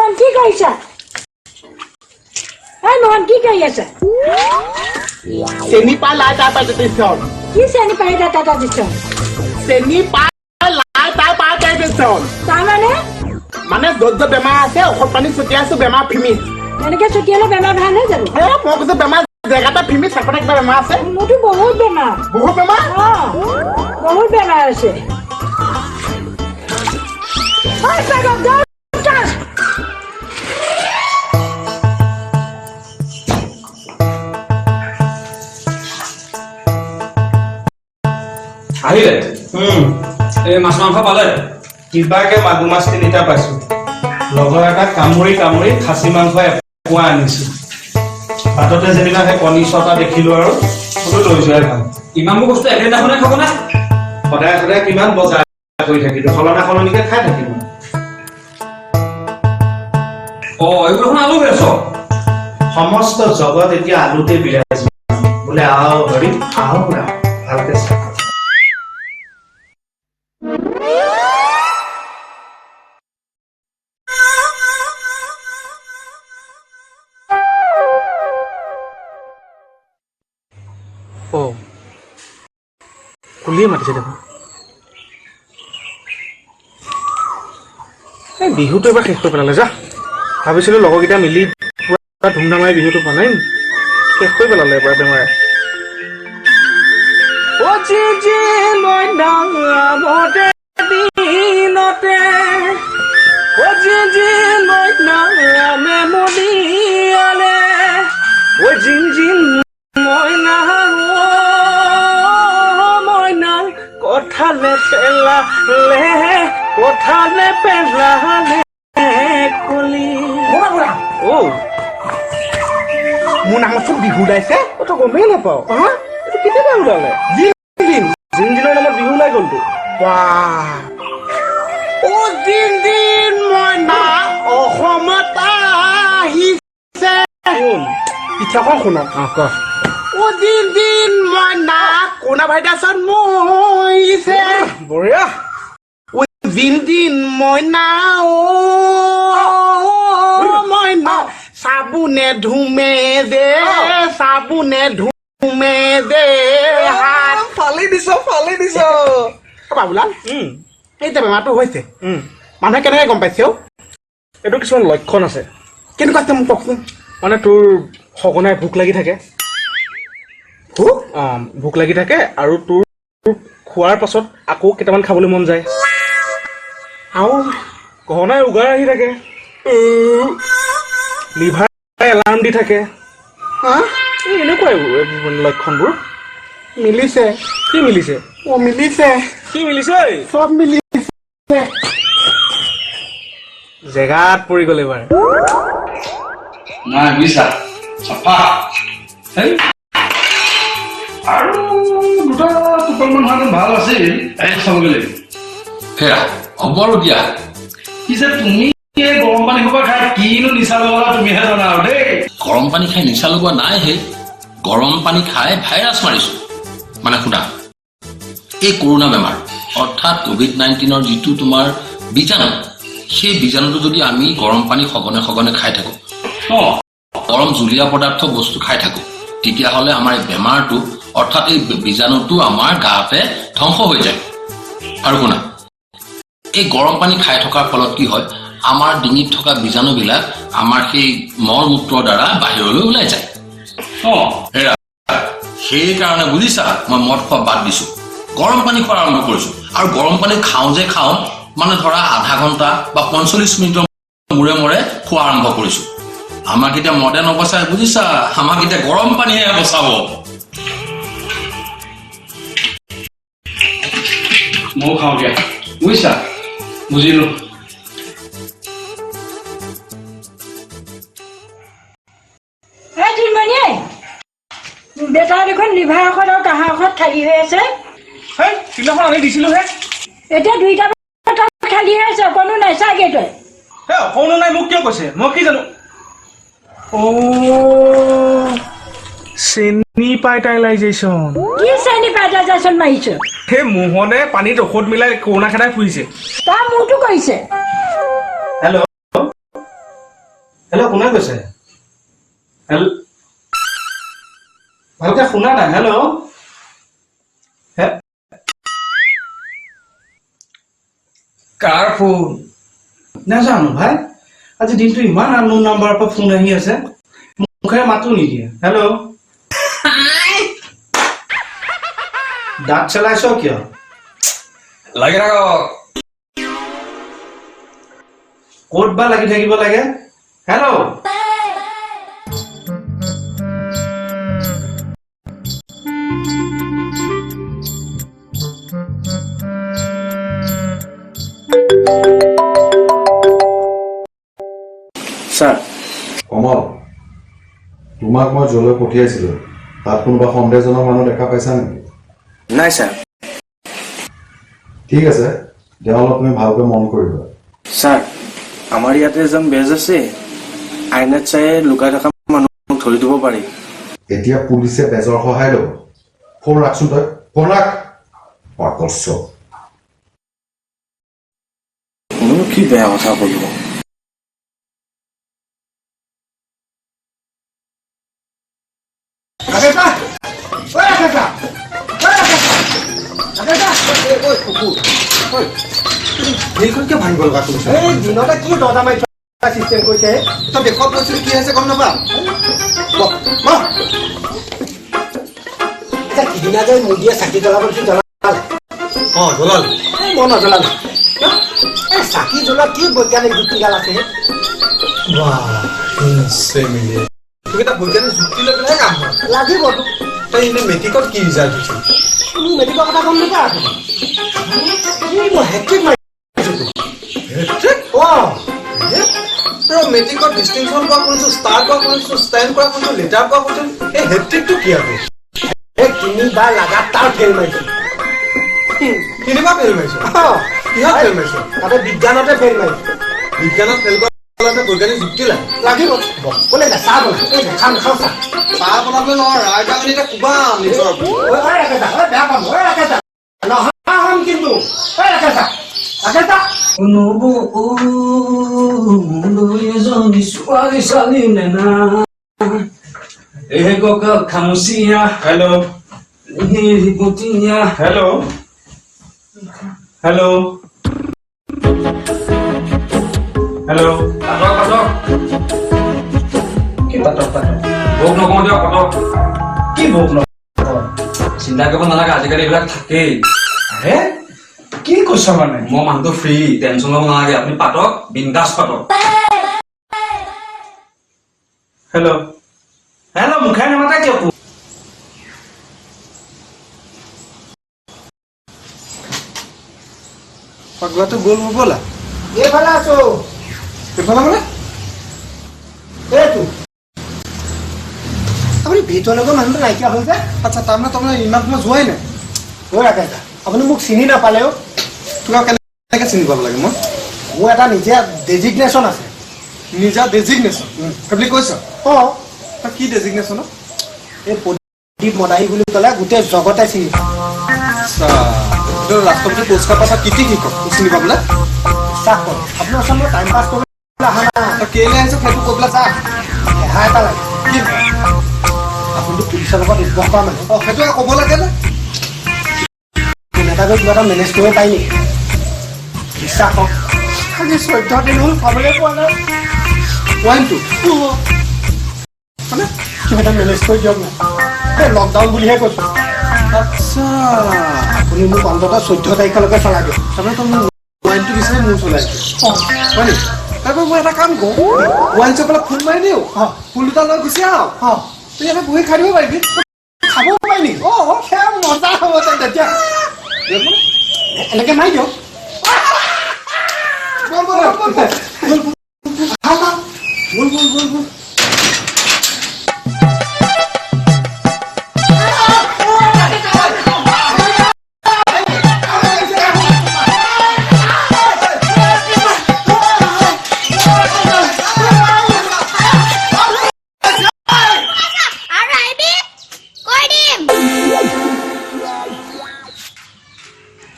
মোহন, কি কৰিছা? এই মোহন, কি কৰি আছা? চেনি পাই লাই তাৰ পাই। কি চেনি পাই টাটা দিছ? চেনি পাই লাই তাৰ পাই পেচন। তাৰমানে? মানে য'ত য'ত বেমাৰ আছে, ঔষধ পানী ছটিয়াই আছো, বেমাৰ ফিমিছ। এনেকে ছটিয়ালে বেমাৰ ভাল হৈ যাব? এ মই কৈছো, বেমাৰ জেগাটা ফিমিছ, চাপতে কিবা বেমাৰ আছে। মোৰতো বহুত বেমাৰ। বহুত বেমাৰ? অ, বহুত বেমাৰ আছে। ঐ পাগল, don't touch! আহিলে এই মাছ মাংস পালে? কিবাকে মাগুৰ মাছ তিনিটা পাইছো। লগৰ এটা কামুৰি কামুৰি খাচী মাংস এপোৱা আনিছো। বাটতে যেনিবা সেই কণী ছটা দেখিলো আৰু বোলো লৈ যোৱাই ভাল। ইমানবোৰ বস্তু একেদিনাখনে খাব নে? সদায় সদায় কিমান বজাৰ কৰি থাকিলো, সলনা সলনিকে খাই থাকিম। অ, এইবোৰ দেখোন আলু হৈ আছ। সমস্ত জগত এতিয়া আলুতে বিৰাজমান। বোলে আও হৰি আও ৰাম, ভালকে চা। অ, কুলিয়ে মাতিছে দেখোন। এই বিহুটো এবাৰ শেষ কৰি পেলালে যা। ভাবিছিলোঁ লগৰকেইটা মিলি পুৰা ধুমধামেৰে বিহুটো মনাম, শেষ কৰি পেলালে এবাৰ বেমাৰে। অ জি জি লৈ নামতে দিনতে, অ জি জি লৈ নামে মদিয়ালে, অ জিন জিন মইনা, অ মইনা, কঠালে পেলালে, কঠালে পেলালে কলি। অ। মোৰ নামত চোন বিহু ওলাইছে। অ, তই গমেই নাপাও? এইটো কেতিয়াবা ওলালে? জিন জিন। জিন জিনৰ নামত বিহু ওলাই গ'লতো। বাহ, অ জিন জিন মইনা অসমত আহিছে। কোন? পিঠাখন শুনক। অ, ক। অ জিন জিন মইনা কৰোণা ভাইৰাছত মৰিছে। বঢ়িয়া। অ জিন জিন মইনা, অ মইনা, চাবোনে ধুমে দে, চাবোনে ধুমে দে হাত। ফালি দিছ, ফালি দিছ। বাবুলাল, এই যে বেমাৰটো হৈছে, মানুহে কেনেকে গম পাইছে অ? এইটো কিছুমান লক্ষণ আছে। কেনেকুৱা আছে, মোক কওকচোন। মানে তোৰ সঘনাই ভোক লাগি থাকে। ভোক? অ, ভোক লাগি থাকে আৰু তোৰ খোৱাৰ পাছত আকৌ কেইটামান খাবলৈ মন যায়। আৰু? গহনাই উগাৰ আহি থাকে, লিভাৰ এলাৰ্ম দি থাকে। হা? এই এনেকুৱাই এইবোৰ লক্ষণবোৰ। মিলিছে। কি মিলিছে? অ, মিলিছে। কি মিলিছে ঐ? চব মিলিছে। জেগাত পৰি গ'ল এইবাৰ। নাই বুজিছা, চাফা হেই। আৰু দুটা টোপালমান হোৱাহেঁতেন ভাল আছিল। এই চাবগৈ লাগিব। সেয়া হ'ব আৰু দিয়া। পিছে তুমি এই গৰম পানী সোপা খাই কিনো নিচা লগালা, তুমিহে জানা আৰু দেই। গৰম পানী খাই নিচা লগোৱা নাই হে, গৰম পানী খাই ভাইৰাছ মাৰিছো। মানে শুনা, এই কৰোণা বেমাৰ অৰ্থাৎ কভিড-19ৰ যিটো তোমাৰ বীজাণু, সেই বীজাণুটো যদি আমি গৰম পানী সঘনে সঘনে খাই থাকোঁ, গৰম জুলীয়া পদাৰ্থ বস্তু খাই থাকোঁ, তেতিয়াহ'লে আমাৰ এই বেমাৰটো অৰ্থাৎ এই বীজাণুটো আমাৰ গাতে ধ্বংস হৈ যায়। আৰু শুনা, এই গৰম পানী খাই থকাৰ ফলত কি হয়, আমাৰ ডিঙিত থকা বীজাণুবিলাক আমাৰ সেই মল মূত্ৰৰ দ্বাৰা বাহিৰলৈ ওলাই যায়। হেৰা, সেইকাৰণে বুজিছা, মই মদ খোৱা বাদ দিছো, গৰম পানী খোৱা আৰম্ভ কৰিছো। আৰু গৰম পানী খাওঁ যে খাওঁ, মানে ধৰা আধা ঘণ্টা বা 45 মিনিটৰ মূৰে মূৰে খোৱা আৰম্ভ কৰিছো। আমাক এতিয়া মদে নবচাই বুজিছা, আমাক এতিয়া গৰম পানীহে বচাব। ময়ো খাওঁ দিয়া বুজিছা, বুজিলো। এই জোনমণি, বেটা দেখোন লিভাৰ ঔষধ আৰু কাঁহৰ ঔষধ খালী হৈ আছে। হেই, সিদিনাখন আনি দিছিলোহে। এতিয়া দুইটা বটল খালী হৈ আছে, অকণো নাই চাগে তই। হে, অকণো নাই মোক কিয় কৈছে? মই কি জানো? অ, চেনি পাইটাইলাইজেশ্যন। কি চেনি পাইটাইজেশ্যন মাৰিছ? সেই মোহনে পানীত ঔষধ মিলাই কৰোণা খেদাই ফুৰিছে। তাৰ মূৰটো কৰিছে। হেল্ল'। হেল্ল', কোনে কৈছে? হেল্ল', ভালকে শুনা নাই। হেল্ল', কাৰ ফোন নাজানো ভাই, আজি দিনটো ইমান আননোন নাম্বাৰৰ পৰা ফোন আহি আছে, মুখেৰে মাতো নিদিয়ে। হেল্ল', দাঁত চেলাইছ কিয়? লাগি থাকক। ক'ত বা লাগি থাকিব লাগে? Hello', sir. কমল, তোমাক মই য'লৈ পঠিয়াইছিলো তাত কোনোবা সন্দেহজনক মানুহ দেখা পাইছা নেকি? নাই ছাৰ। ঠিক আছে, তেওঁ অলপ তুমি ভালকৈ মন কৰিবা। ছাৰ, আমাৰ ইয়াতে এজন বেজ আছে, আইনাত চাই লুকাই থকা মানুহক ধৰি দিব পাৰি। এতিয়া পুলিচে বেজৰ সহায় ল'ব। ফোন ৰাখচোন, তই ফোন ৰাখ, পাগল চব। মইনো কি বেয়া কথা ক'লো? হেৰিখন কিয় ভাঙিব লগা কৰিছ? এই দিনতে কি দৰ্জা মাৰি চিষ্টেম কৰিছে? তই দেশত গৈছিলি, কি হৈছে গম নাপা? বহ, বহ। এতিয়া সিদিনা যে মোদীয়ে চাকি জ্বলাব দিছিল, জ্বলালে? অ, জ্বলালো। এই মই নজ্বলালো। এই চাকি জ্বলোৱা কি বৈজ্ঞানিক যুক্তিগাল আছে? তোক এটা বৈজ্ঞানিক যুক্তি লৈ পেলাই কাম কৰ। লাগিবতো। তই এনে মেট্ৰিকত কি ৰিজাল্ট হৈছিল? তুমি মেট্ৰিকৰ কথা গম নাপা? এই মই হেট্ৰিক মাৰিছো। হেট্ৰিক? অ। তই মেট্ৰিকত ডিষ্টিংশ্যন পোৱা শুনিছো, ষ্টাৰ পোৱা শুনিছো, ষ্টেণ্ড কৰা শুনিছো, লেটাৰ পোৱা শুনিছো, এই হেট্ৰিকটো কি আকৌ? এই তিনিবাৰ লাগাতাৰ ফেইল মাৰিছো। তিনিবাৰ ফেইল মাৰিছ? অ। কিহত ফেইল মাৰিছ? তাতে বিজ্ঞানতে ফেইল মাৰিছো। বিজ্ঞানত ফেইল কৰা বৈজ্ঞানিক যুক্তি লাগে? লাগিব। ক'লে যা, চাহ বনা। এই নাখাওঁ, নাখাওঁ চাহ। চাহ বনাবলৈ নহয়, ৰাইজা আনি এতিয়া কোবাম নিজৰ। ঐ ঐ ৰাকেশ দা, ঐ বেয়া পাম। ঐ ৰাকেশ দা, নহা হ'ম কিন্তু। ঐ ৰাকেশ দা, ৰাকেশ দা। এজনী ছোৱালী ছোৱালী নেনা এই কঁকাল খামুচীয়া। হেল্ল'। গুটীয়া। Hello, hello, hello. পাতক, পাতক। কি পাতক পাতক? ভোগ নকওঁ দিয়ক, পাতক। কি ভোগ নকওঁ? চিন্তা কৰিব নালাগে, আজিকালি এইবিলাক থাকেই। আৰে কি কৈছ মানে? মই মানুহটো ফ্ৰী, টেনচন ল'ব নালাগে। আপুনি পাতক, বিন্দাছ পাতক। হেল্ল', হেল্ল', মুখেৰে নামাতা কিয়? পাগলাটো গ'ল হ'বলা। এইফালে আছো। এইফালে মানে? এইটো আপুনি ভিতৰলৈ গৈ মানুহটো নাইকিয়া হ'ল যে। আচ্ছা, তাৰমানে তাৰমানে ইমান সময় যোৱাই নাই? ঐ ৰাকেশ দা, আপুনি মোক চিনি নাপালেও। তোক আৰু কেনেকে চিনি পাব লাগে মই? মোৰ এটা নিজে ডেজিগনেশ্যন আছে। নিজা ডেজিগনেশ্যন সেই বুলি কৈছ? অ। তই কি ডেজিগনেশ্যন? এই প্ৰদীপ মদাহী বুলি ক'লে গোটেই জগতে চিনি পায়। আচ্ছা, এইটো ৰাষ্ট্ৰপতি পুৰস্কাৰ পোৱা কৃতি শিক্ষক, তোক চিনি পাবলৈ? বিশ্বাস কৰক, আপোনাৰ ওচৰত মই টাইম পাছ কৰিবলৈ অহা নাই। তই কেলে আহিছ সেইটো কৈ পেলাই যা। ৰেহা এটা লাগে। কি? আপুনিতো পুলিচৰ লগত উদ্ভৱ কৰা মানুহ। অ, সেইটো আৰু ক'ব লাগে নে? ফোন এটা কৰি কিবা এটা মেনেজ কৰিব পাৰি নেকি? বিশ্বাস কৰক, আজি 14 দিন হ'ল, খাবলৈ পোৱা নাই। ৱাইনটো মানে? কিবা এটা মেনেজ কৰি দিয়ক না। এই লকডাউন বুলিহে কৈছোঁ। আচ্ছা। আপুনি মোক অন্ততঃ 14 তাৰিখলৈকে চলাই দিয়ক। তাৰমানে তই মোক ৱাইনটো বিচাৰি মোৰ চলাই অঁ। হয় নেকি? তাৰপৰা মই এটা কাম কৰোঁ, ৱাইন শ্বপলৈ ফোন মাৰি দিওঁ। অঁ। ফুল দুটা লৈ গুচি আহ। অঁ। তই ইয়াতে বহি খাই দিব পাৰিবি। খাব পাৰি নেকি? অঁ। সেয়া মজা হ'ব তেন্তে। তেতিয়া এনেকে মাৰি দিয়ক। বল, বল, বল, বল, বল, বল, বল, বল, বল। আৰু আহিবি কৈ দিম।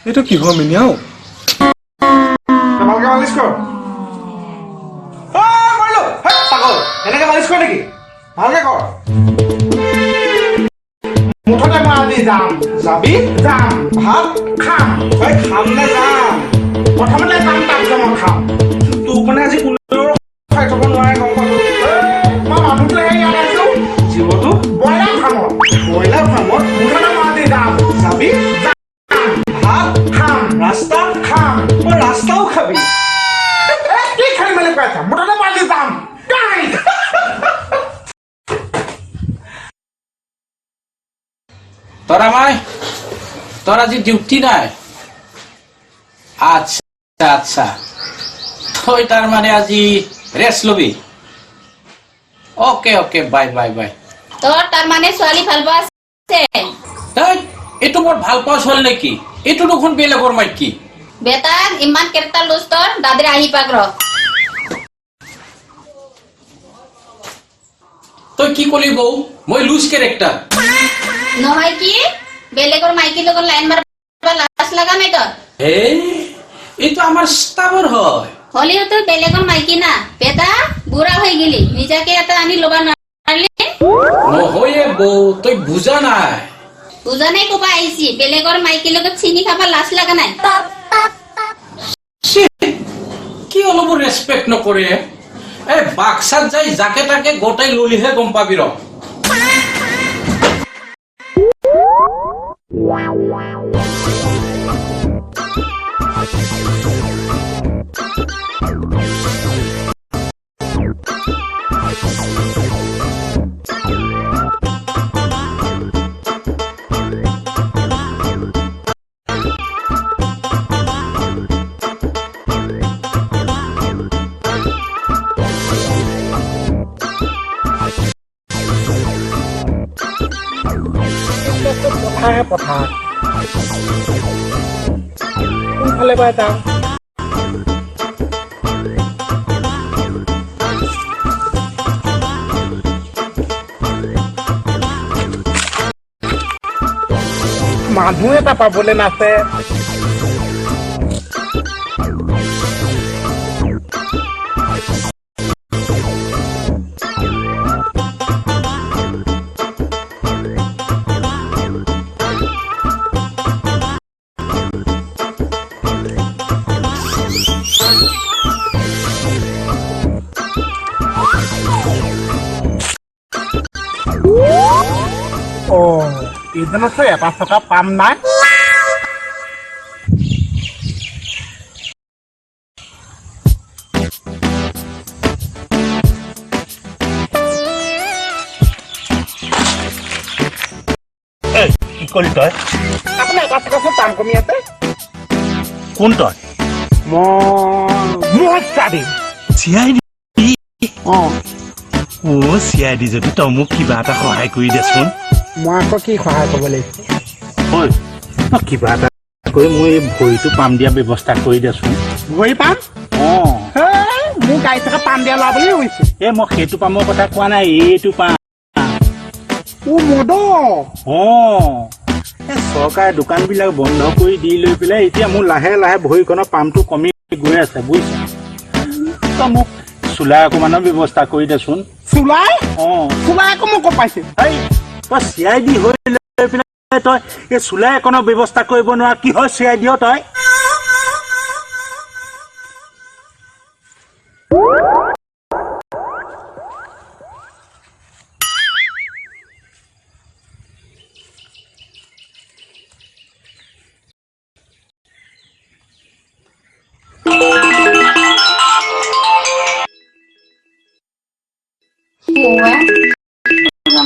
এইটো কিহৰ মিনিয়াও? ভালকে মালিচ কৰ। মাৰিলো। এনেকে মালিচ কৰে নেকি? ভালকে কৰ। মুঠতে মই আজি যাম। যাবি? যাম। ভাত খাম। তই খাম নে যাম? প্ৰথমতে যাম, তাৰপিছত মই খাম। তোক মানে আজি কোনেও খাই থব নোৱাৰে, গম পালো। মই মানুহটোহে ইয়াত আছো। জীৱটো ব্ৰইলাৰ ফাৰ্মত। ব্ৰইলাৰ ফাৰ্মত? মুঠতে মই আজি যাম। যাবি? যাম। ভাত খাম। ৰাস্তা খাম। মই ৰাস্তাও খাবি? কি খালি মেলি কৈ আছা? মুঠতে মই আজি যাম। তৰামাই, তোৰ আজি ডিউটি নাই? আচ্ছা আচ্ছা, তই তাৰ মানে আজি ৰেষ্ট ল'বি। Okay okay, bye bye bye. তোৰ তাৰ মানে ছোৱালী ভাল পোৱা আছে? এইটো মোৰ ভাল পোৱা ছোৱালী নেকি? এইটো দেখোন বেলেগৰ মাইকী। বেটা, ইমান কেৰেক্টাৰ লুজ তোৰ, দাদিৰ আহি পাক ৰ। তই কি কলি বৌ? মই লুজ কেৰেক্টাৰ? নহয় কি, বেলেগৰ মাইকীৰ লগত লাইন মাৰিব লাজ লগা নাই তোৰ? এই এইটো আমাৰ ষ্টাফৰ হয়। হ'লেও তোৰ বেলেগৰ মাইকী না। বেটা, বুঢ়া হৈ গেলি, নিজাকে এটা আনি ল'বা নোৱাৰিলি? নহয়ে বৌ, তই বুজা নাই। বুজা নাই ক'বা আহিছি, বেলেগৰ মাইকীৰ লগত চিনি খাবা লাজ লগা নাই? কি অলপো ৰেচপেক্ট নকৰে। এই বাক্সাত যাই যাকে তাকে গোটাই ললিহে গম পাবি ৰ। পথাৰহে পথাৰ, কোনফালে বা যাওঁ। মানুহ এটা পাবলৈ নাছে। অ, এইজনতো এটা চকা পাম নাই। কি কলি তই? আপোনাৰ এটা চকাচোন পাম কমি আছে। কোন তই? মই চাদি। C I D? অঁ। অ' চি I D যদি তই মোক কিবা এটা সহায় কৰি দেচোন। মই আকৌ কি সহায় কৰিব লাগিব? ঐ, তই কিবা এটা কৰি মোৰ এই ভৰিটো পাম দিয়া ব্যৱস্থা কৰি দেচোন। ভৰি পাম? অঁ। মোৰ গাড়ী চকা পাম দিয়া লোৱা বুলি ভাবিছো। এই মই সেইটো পামৰ কথা কোৱা নাই, এইটো পাম। অ' মদ? অঁ, এই চৰকাৰে দোকানবিলাক বন্ধ কৰি দি লৈ পেলাই এতিয়া মোৰ লাহে লাহে ভৰিখনৰ পামটো কমি গৈ আছে, বুজিছ? তই মোক চোলা অকণমানৰ ব্যৱস্থা কৰি দেচোন। চোলাই? অঁ। চোলাই আকৌ মই ক'ত পাইছো? এই তই চি I D হৈ লৈ পেলাই তই এই চোলাই অকণৰ ব্যৱস্থা কৰিব নোৱাৰ, কিহৰ চি I D তই?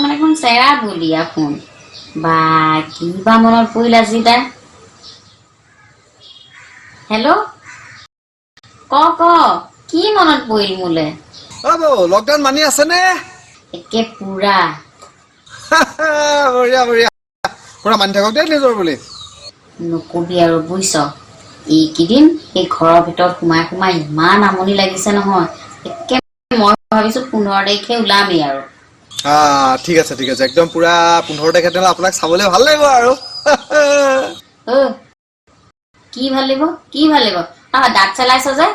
মানে কোন চেৰা বলিয়া ফোন বা কিবা মনত পৰিল আজি তাৰ। হেল্ল', ক ক, কি মনত পৰিল মোলে? অ' বৌ, লকডাউন মানি আছেনে? একে পুৰা। বঢ়িয়া বঢ়িয়া, পুৰা মানি থাকক দেই নিজৰ বুলি। নকবি আৰু বুজিছ, এইকেইদিন এই ঘৰৰ ভিতৰত সোমাই সোমাই ইমান আমনি লাগিছে নহয়, একে মই ভাবিছো 15 তাৰিখে ওলামেই আৰু। ঠিক আছে ঠিক আছে, একদম পুৰা 15 তাৰিখে তেনেহ'লে আপোনাক চাবলৈ ভাল লাগিব আৰু। কি ভাল লাগিব, কি ভাল লাগিব? দাঁত চেলাইছ যে?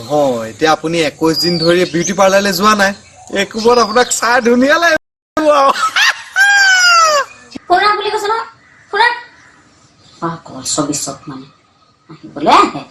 নহয়, এতিয়া আপুনি 21 দিন ধৰি বিউটি পাৰ্লাৰলৈ যোৱা নাই, একোবত আপোনাক চাই ধুনীয়া লাগিব আৰু। ফোন ৰাখ বুলি কৈছো নহয়, ফোন ৰাখ। পাগল চবিচত মানে আহিবলৈ আহে।